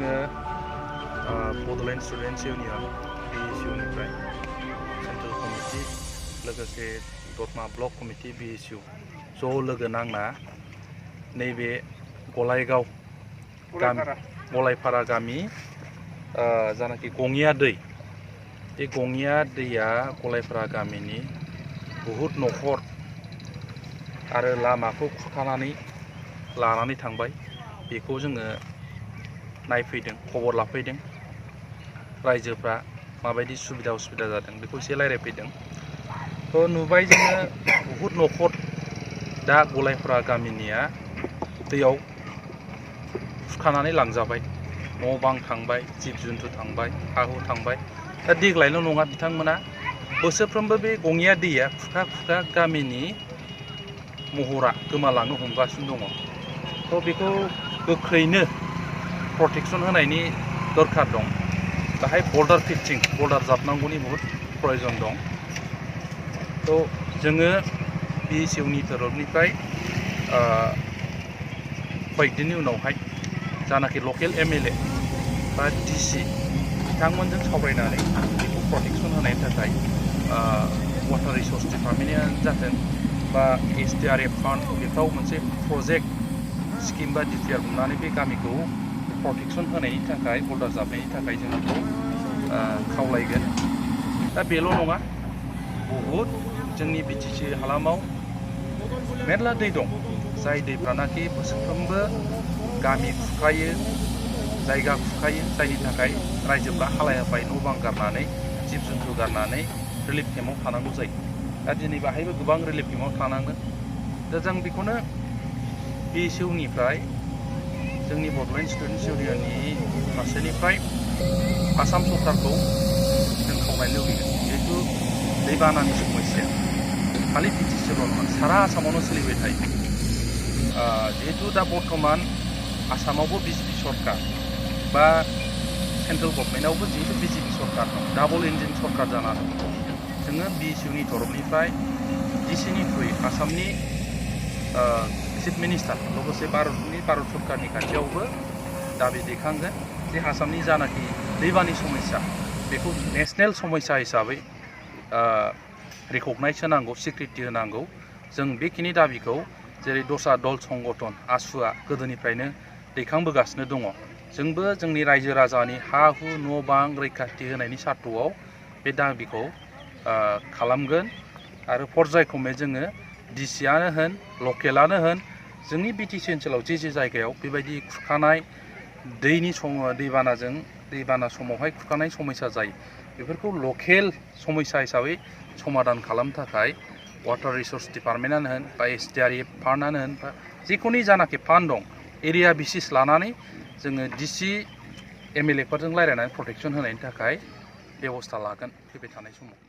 जोङो Bodoland students union BSU-निफ्राय central committee लोगोसे दतमा ब्लक कमिटि BSU ज' लोगो नांना नैबे गलायपारा गामि जानाखि गङिया दै बे गङिया दैया गलायपारा गामिनि बहुद न'खर आरो लामाखौ खुरखानानै लानानै थांबाय। बेखौ जोङो नायफैदों, खबर लाफैदों। रायजोफ्रा माबायदि सुबिदा उसुबिदा जादों बेखौ एसे रायज्लायफैदों। थ' नुबाय जोङो बहुद न'खर दा गलायपारा गामिनिया दैयाव खुरखानानै लांजाबाय। न' बां थांबाय, जिब जुन्थु थांबाय, हा हु थांबाय। दा देग्लायल' नङा, बिथांमोना बोसोरफ्रोमबो बे गङिया दैया खुरखा गामिनि महरा गोमालांनो हमगासिनो दङ। थ' बेखौ गोख्रैनो प्रटेक्सन होनायनि दरखार दं। बाहाय बर्डार फिक्सिं, बर्डार जाबनांगौनि बहुद प्रयजन दं। थ' जोङो BSU-नि तरफनिफ्राय कয়েकदिननि उनावहाय जानाखि लकेल MLA बा DC बिथांमोनजों सावरायनानै बेखौ प्रटेक्सन होनायनि थाखाय वाटार रिसोर्स डिपार्टमेन्टआनो जाथों बा SDRF फान्ड बेफ्राव मोनसे प्रजेक्ट स्किम बा DPR हमनानै बे गामिखौ प्रटेक्सन होनायनि थाखाय, बर्डार जाबनायनि थाखाय जों बेखौ खावलायगोन। दा बेल' नङा, बहुद जोंनि BTC हालामाव मेरला दै दं, जाय दैफ्रानाखि बोसोरफ्रोमबो गामि खुरखायो, जायगा खुरखायो, जायनि थाखाय रायजोफ्रा हालाय हाफाय न' बां गारनानै, जिब जुन्थु गारनानै रिलिफ केम्पआव थानांगौ जायो। दा दिनै बाहायबो गोबां रिलिफ केम्पआव थानांगोन। दा जों बेखौनो BSU-निफ्राय जोंनि बड'लेण्ड स्टुडेन्टस इउनियननि फारसेनिफ्राय आसाम सरकारखौ जों खावलायनो लुबैगोन। जिहेतु दैबानानि समस्या खालि BTC-ल' नङा, सारा आसामावनो सोलिबाय थायो। जिहेतु दा बर्थमान आसामावबो BJP सरकार बा सेन्ट्रेल गभर्नमेन्टआवबो जिहेतु BJP सरकार दं, डाबल इन्जिन सरकार जानानै दं। जोङो BSU-नि तरफनिफ्राय DC-नि थ्रुयै आसामनि चिफ मिनिस्टार लोगोसे भारत सरकारनि खाथियावबो दाबि दैखांगोन जे आसामनि जानाखि दैबानानि समस्या बेखौ नेसनेल समस्या हिसाबै रिकगनाइज होनांगौ, स्वीकृति होनांगौ। जों बेखिनि दाबिखौ जेरै दस्रा दल संगठन आसुआ गोदोनिफ्रायनो दैखांबोगासिनो दङ। जोंबो जोंनि रायजो राजानि हा हु न' बां रैखाथि होनायनि सार्थ'आव बे दाबिखौ खालामगोन। आरो पर्यायक्रमै जोङो DC-आनो होन, लकेलानो होन, जोंनि BTC ओनसोलाव जे जायगायाव बेबायदि खुरखानाय दैबाना समावहाय खुरखानाय समस्या जायो, बेफोरखौ लकेल समस्या हिसाबै समाधान खालामनो थाखाय वाटार रिसोर्स डिपार्टमेन्टआनो होन बा SDRF फान्डआनो होन बा जिखुनु जानाखि फान्ड दं, एरिया बेसिस लानानै जोङो DC MLA-फोरजों रायज्लायनानै प्रटेक्सन होनायनि थाखाय बेबस्था लागोन फैबाय थानाय समाव।